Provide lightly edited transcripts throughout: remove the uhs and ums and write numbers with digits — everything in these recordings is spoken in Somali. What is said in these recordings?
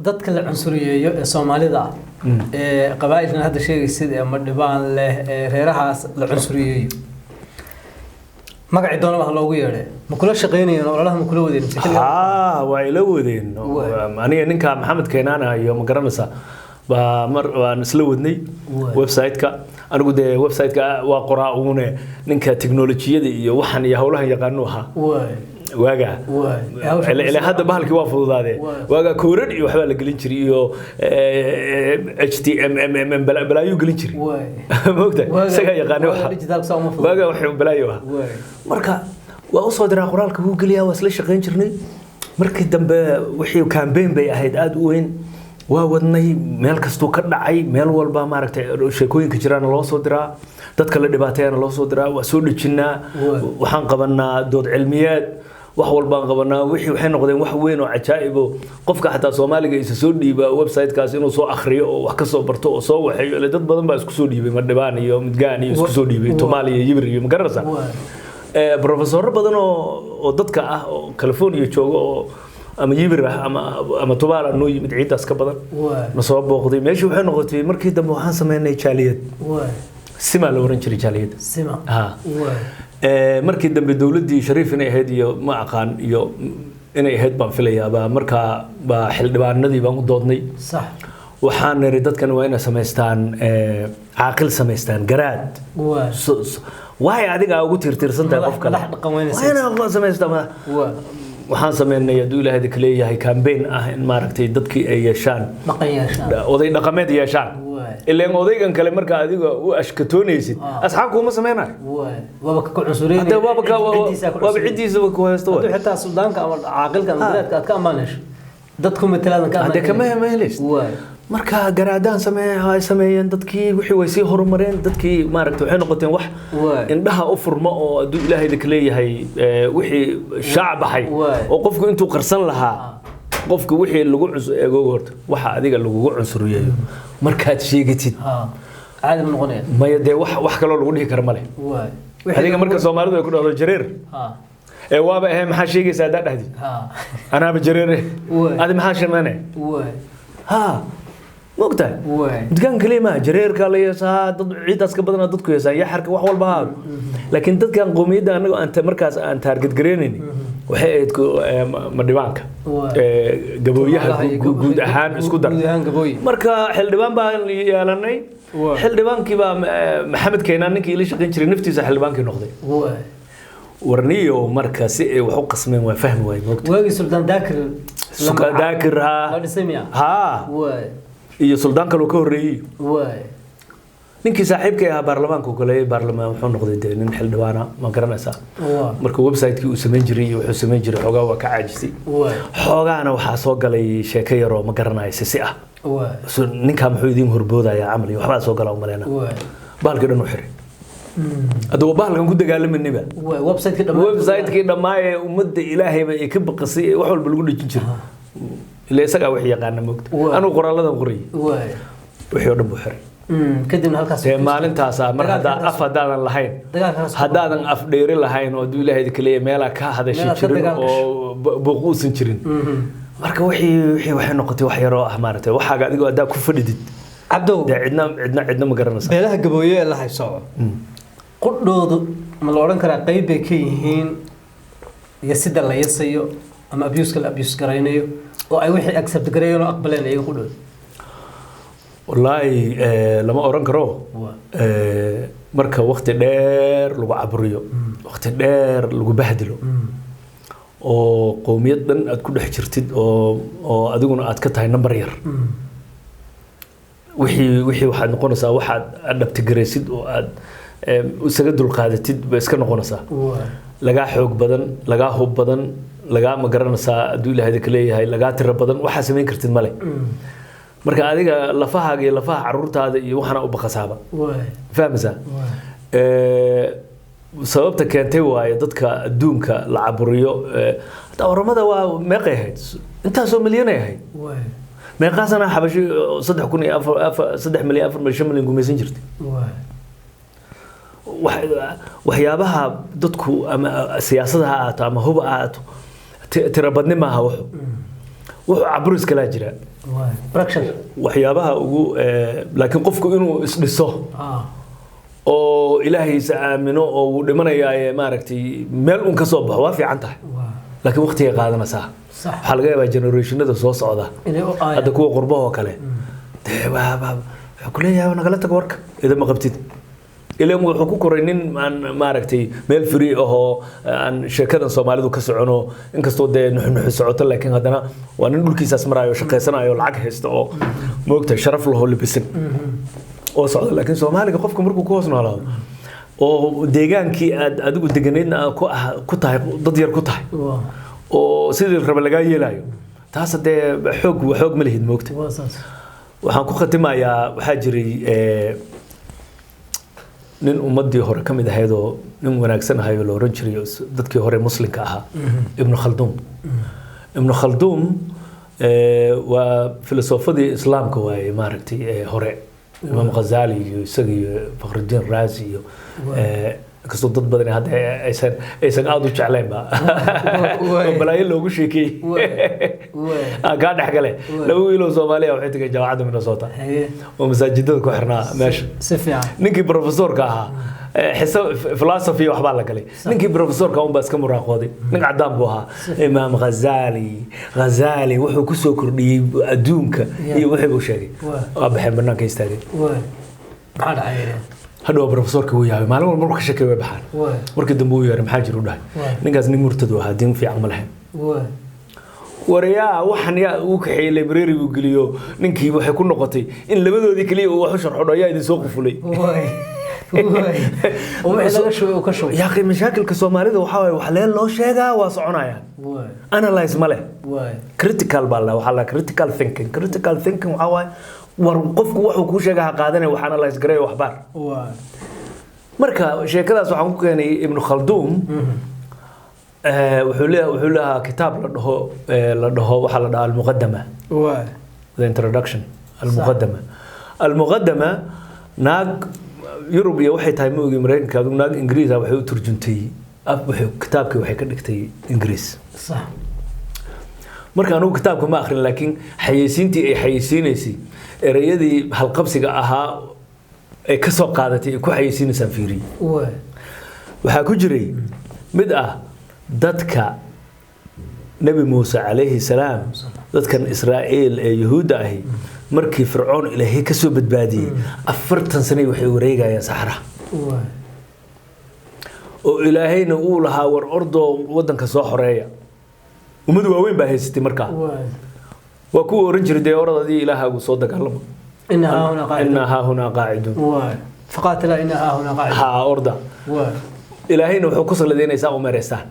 Dadka la cunsuriyeeyo ee Soomaalida ah ee qabaa'ilkan hadda sheegaysid ee Madhibaan leh ee reerahaas la cunsuriyeeyo, magacii doonaba ha loogu yeedhe, ma kula shaqaynayeen ololaha? Ma kula wadeen mise keligaa? Haa, waa ila wadeen. Aniga ninka Maxamed Keenaana iyo, ma garanaysaa, baa mar waan isla wadnay website-ka. Anigu dee website-ka waa qoraa uune, ninka teknolojiyada iyo waxan iyo howlahan yaqaanu ahaa waagaa. Ilaa hadda bahalkii waa fududaadee. Waagaa koodhadh iyo waxbaa la gelin jiray iyo HTMMM balaayuu gelin jiray. Maogta isagaa yaqaanay waxa. Digitalka saa uma fududa. Waagaa wax balaayo ahaa. Marka waa usoo diraa qoraalka, wuu geliyaa, waa isla shaqayn jirnay. Markii dambe wixii campaign bay ahayd aada u weyn, waa wadnay. Meel kastuu ka dhacay, meel walba maaragtay sheekooyinka jiraana loo soo diraa, dadka la dhibaateeyana loo soo diraa, waa soo dhejinnaa. Waxaan qabanaa dood cilmiyeed, wax walbaan qabanaa. Wixii waxay noqdeen wax weyn oo cajaa'ib oo qofka xataa Soomaaliga isa soo dhiiba website-kaas inuu soo akhriyo oo wax ka soo barto oo soo waxeeyo. Ile dad badan baa isku soo dhiibay, Madhibaan iyo Midgaan iyo isku soo dhiibay, Tumaal iyo Yibir iyo, ma garanaysaa? Professorro badan oo dadka ah oo California jooga oo ama Yibir ah ama Tubaal ah noo yimid, ciidaas ka badan na soo booqday. Meeshii waxay noqotay markii dambe waxaan sameynay jaaliyad. Simaa la oran jiray jaaliyadda. Sima. Ha. Markii dambe dowladdii Shariif inay ahayd iyo ma aqaan iyo inay ahayd baan filayaa, baa markaa baa xildhibaanadii baan u doodnay. Waxaan niri dadkan waa inay samaystaan caaqil, samaystaan garaad. Waay adiga ugu tiirtiirsan tahay qof kale. Madax dhaqan waa inay Waa inay samaystaan madax. Waxaan sameynay, hadduu Ilaahay ka leeyahay, campaign ah in maaragtay dadkii ay yeeshaan dhaqan yeeshaan, oday dhaqameed yeeshaan. Ileen odaygan kale marka adiga u ashkatoonaysid asxaab kuuma sameynayo. Waaba ka cunsuriyeen. Hadda waaba ka ciddiisa ku waaba cunsuriyeen. Ciddiisaba ku haysto Hadduu waay. xitaa suldaanka ama caaqilka ama garaadka aad ka ammaan hesho, dadku matalaadan ka Hadde kama helaysid. Marka garaadaan samee ay sameeyeen dadkii, wixii way sii horumareen dadkii, maaragtay, waxay noqoteen wax indhaha u furma oo hadduu Ilaahay idinka leeyahay wixii shaac baxay oo qofku intuu qarsan lahaa, qofku wixii lagu eego horta waxa adiga lagugu cunsuriyeeyo markaad sheegatid. Ha, caadi ma noqonaya. Maya dee, wax kaloo lagu dhihi kara male. Adiga marka Soomaalidu ay ku dhahdo jareer ee waaba ahe, maxaa sheegaysaa haddaa dhahdid? Anaaba jareere. Adi maxaa sheemanay? Ha, ma ogtahay? Dukaan kaliya maaha, jareerka la yeesaa, dad ciidaas ka badanaa dadku yeesaa, yaxarka, wax walba ha ahaado. Laakiin dadkan qowmiyadda anaga aan markaas aan target gareynayn waxay ahayd Madhibaanka, Gabooyaha, guud ahaan isku dar. Guud ahaan Gabooyi. Marka xildhibaan baan yeelanay. Xildhibaankii baa Maxamed Keenaan, ninkii ila shaqayn jiray naftiisa, xildhibaankii noqday. Warniyo marka si ay wax u qasmeen waa fahmi waay, moogta. Waagii Sultaan Daakir. Sultaan Daakir, haa. La dhisay miya? Haa. Iyo suldaan kaloo ka horreeyey. Ninkii saaxiibkay ahaa baarlamaanka uu galay baarlamaan, wuxuu noqday dee nin xildhibaana, ma garanaysaa? Marka website-kii uu samayn jiray iyo wuxuu samayn jiray xoogaa waa ka caajisay. Xoogaana waxaa soo galay sheeko yaroo, ma garanayo, si ah. So ninkaa muxuu idiin horboodayaa camal iyo waxbaa soo galaa umaleyna. Bahalkii dhan u xiray. Hadda waa bahalkan ku dagaalamanayba. Website-kii dhammaan. Website-kii dhammaa ee ummadda Ilaahayba ay ka baqasay ee wax walba lagu dhejin jiray, ila isagaa wax yaqaana, moogta. Anugu qoralladan qorayay, wixii oo dhan buu xiray. Kadibna halkaas Dee maalintaasaa mar haddaa af haddaadan lahayn, dagaalkaas haddaadan af dheeri lahayn oo hadduu Ilaahay idinka leeyahay meelaa ka hadashay Meelaad ka jirin dagaal oo buuq uusan jirin. Marka wixii waxay noqotay wax yaroo ah, maaragtay, waxaaga adigoo haddaa ku fadhidid Cabdow, dee cidna ma garanaysa. Beelaha Gabooye ee la haybsooco qudhoodu ma la odhan karaa qayb bay ka yihiin iyo sida la yasayo ama abuse-ka la abuse garaynayo oo ay wixii accept gareeyeen oo aqbaleen iyaga qudhooda? Wallaahi lama oran karo. Marka waqti dheer lagu caburiyo, waqti dheer lagu bahdilo oo qowmiyad dhan aad ku dhex jirtid oo adiguna aad ka tahay number yar, wixii waxaad noqonaysaa waxaad adapt garaysid oo aad isaga dulqaadatid bay iska noqonaysaa. Lagaa xoog badan, lagaa hub badan, lagaa, ma garanaysaa, hadduu Ilaahay ka leeyahay, lagaa tiro badan, waxaa samayn kartid male. Marka adiga lafahaaga iyo lafaha caruurtaada iyo waxaana u baqasaaba, fahmaysaa? Sababta keentay waaye dadka adduunka la caburiyo. Hadda Oramada waa meeqay ahayd? Intaasoo milyanay ahayd. Meeqaasana Xabashi 3,000 iyo afar, 3 milyan, 4 milyan, 5 milyan gumaysan jirtay. Waxyaabaha dadku ama siyaasada ha ahaato ama huba ha ahaato, tiro badni maaha. Wuxuu caburis kalaa jira. Waay. Pressure. Waxyaabaha ugu laakiin qofku inuu isdhiso oo ilaahiisa aamino oo wuu dhimanayaaye, maaragtay, meel un ka soo baxo waa fiican tahay, laakiin waqtigay qaadanaysaa. Waxaa laga yaabaa generationada soo socda inay u aayaan. Hadda kuwa qurbahoo kale dee wuxuu ku leeyahay nagala tag warka idama qabtid, ilan wuxuu ku koray nin aan, maaragtay, meel free ahoo aan sheekadan Soomaalidu ka socono, inkastoo dee nuxnuxu socoto, laakiin haddana waa nin dhulkiisaas maraayo, shaqaysanayo, lacag haysta oo moogtahay sharaf lahoo labisan oo socda. Laakiin Soomaaliga qofka markuu ku hoos noolaado oo deegaankii aad adigu deganaydna aad ku ah ku tahay dad yar ku tahay oo sidii raba lagaa yeelayo, taas dee xoog xoog ma lihid, moogta. Waa saas. Waxaan ku khatimayaa, waxaa jiray nin ummadii hore ka mid ahayd oo nin wanaagsan ahay oo la oran jiray oo dadkii hore muslimka ahaa, Ibnu Khalduun. Ibnu Khalduun waa filosofadii islaamka waaye, maaragtay, hore Imaam Ghazali iyo isaga iyo Fakhrudiin Raasi iyo inkastoo dad badan hadda aysan aada u jeclaynba oo balaayo loogu sheekeeyey. Waay. Waay. Ah, kaa dhex gale. Laba wiil oo Soomaaliya waxay tageen jaamacadda Minnesota oo masaajidada ku xirnaa meesha. Si fiican. Ninkii professorka ahaa xiso philosophy waxbaa la galay. Ninkii professorka unbaa iska muraaqooday, nin cadaan buu ahaa. Imaam Ghazali wuxuu ku soo kordhiyey adduunka iyo wixii buu sheegay. Waa baxeen, banaanka istaageen. Waay. Maxaa dhacay? Hadhow professorka wuu yaabay, maalin walba markuu ka sheekay way baxaan. Markii dambe uu yeeray, maxaa jir u dhahay. Ninkaas nin murtad u ahaa, diin fiican ma lahayn. Warayaa waxan yaa uu kaxeeyey, library buu geliyo. Ninkii waxay ku noqotay in labadoodii keliya uu wax u sharxo, ayaa idin soo qufulay. Waay. Waay. Oo wixii laga shubay uu ka shubay. Yaa qi mashaakilka Soomaalida waxaa waaye wax leen loo sheegaa waa soconayaan. Analyze ma leh. Critical baa la waxaa la critical thinking. Critical thinking waxaa waaye war qofku wuxuu kuu sheegaa ha qaadanaya, wax analyze gareeyo, wax baar. Marka sheekadaas waxaan ku keenay Ibnu Khalduun wuxuu leeyahay kitaab la dhaho waxaa la dhahaa Almuqadama. The Introduction, Almuqadama. Almuqadama naag Yurub iyo waxay tahay ma ogi, Mareykanka, adigu naag Ingiriis ah waxay u turjuntay waxay kitaabkii waxay ka dhigtay Ingiriis. Marka anugu kitaabka ma akhrin, laakiin xayeysiintii ay xayeysiinaysay, ereyadii halqabsiga ahaa ay ka soo qaadatay ay ku xayeysiinaysaan fiiriyey. Waxaa ku jiray mid ah dadka Nebi Muuse calayhi salaam, dadkan Israa'iil ee Yuhuudda ahi, markii Fircoon Ilaahay ka soo badbaadiyey, 40 sanay waxay wareegayaan saxraha oo Ilaahayna uu lahaa war ordoo waddanka soo xoreeya. Ummad waaweyn baa haysatay markaa. Waa kuwa oran jiray dee orad adii Ilaahaagu soo dagaalama. إن ها هنا قاعدون. Inna haahunaa qaaciduun. waay. فقاتلا إن ها هنا قاعدون. Haa, orda. Ilaahayna wuxuu ku sallidaynaysaa u meeraystaan.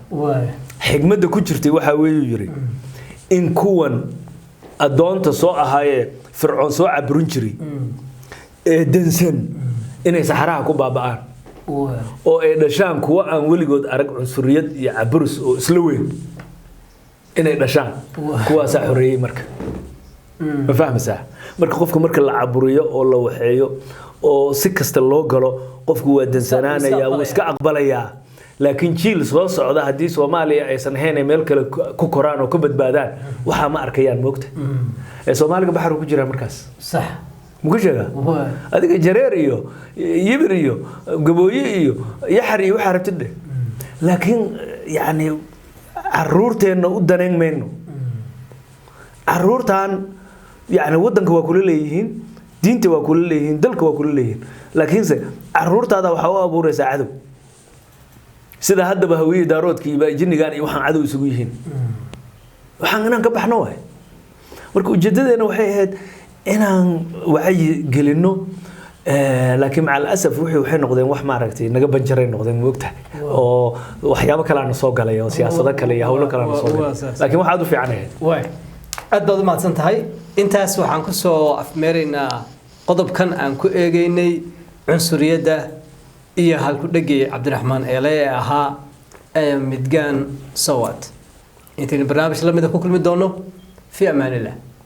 Xigmadda ku jirtay waxaa weeyuu yiri in kuwan addoonta soo ahaayee Fircoon soo caburin jiray ee dansan inay saxaraha ku baaba'aan oo ay dhashaan kuwo aan weligood arag cunsuriyad iyo caburus oo isla weyn inay dhashaan. Kuwaasaa xoreeyey. Marka ma fahmaysaa? Marka qofka marka la caburiyo oo la waxeeyo oo si kasta loo galo, qofku waa dansanaanaya, wuu iska aqbalayaa. Laakiin jiil soo socda haddii Soomaaliya aysan ahayn ay meel kale ku koraan oo ka badbaadaan, waxaa ma arkayaan, moogta, ee Soomaaliga baxar ku jiraa markaas. Muku sheegaa? Adiga Jareer iyo Yibir iyo Gabooye iyo Yaxar iyo waxaa rabtid dheh, laakiin yacni caruurteenna u danayn mayno. Caruurtan yacni waddanka waa kula leeyihiin, diinta waa kula leeyihiin, dalka waa kula leeyihiin, laakiinse caruurtaada waxaa u abuureysaa cadow, sida haddaba Hawiye, Daaroodka iyo jinnigan iyo waxaan cadow isugu yihiin. Waxaan inaan ka baxno waay. Marka ujeedadeena waxay ahayd inaan wacyi gelinno, laakiin maca alasaf wixii waxay noqdeen wax, maaragtay, naga banjaray noqdeen, moogtahay, oo waxyaabo kaleana soo galay oo siyaasado kale iyo howlo kaleana soo galay, laakiin wax aad u fiican ahayd. Waay, aad baad u mahadsan tahay. Intaas waxaan ku soo afmeeraynaa qodobkan aan ku eegeynay cunsuriyadda iyo halku-dhegii Cabdiraxmaan Eele ee ahaa ee Midgaan Sowat. Intaynu barnaamij lamida ku kulmi doono, fi amaan illah.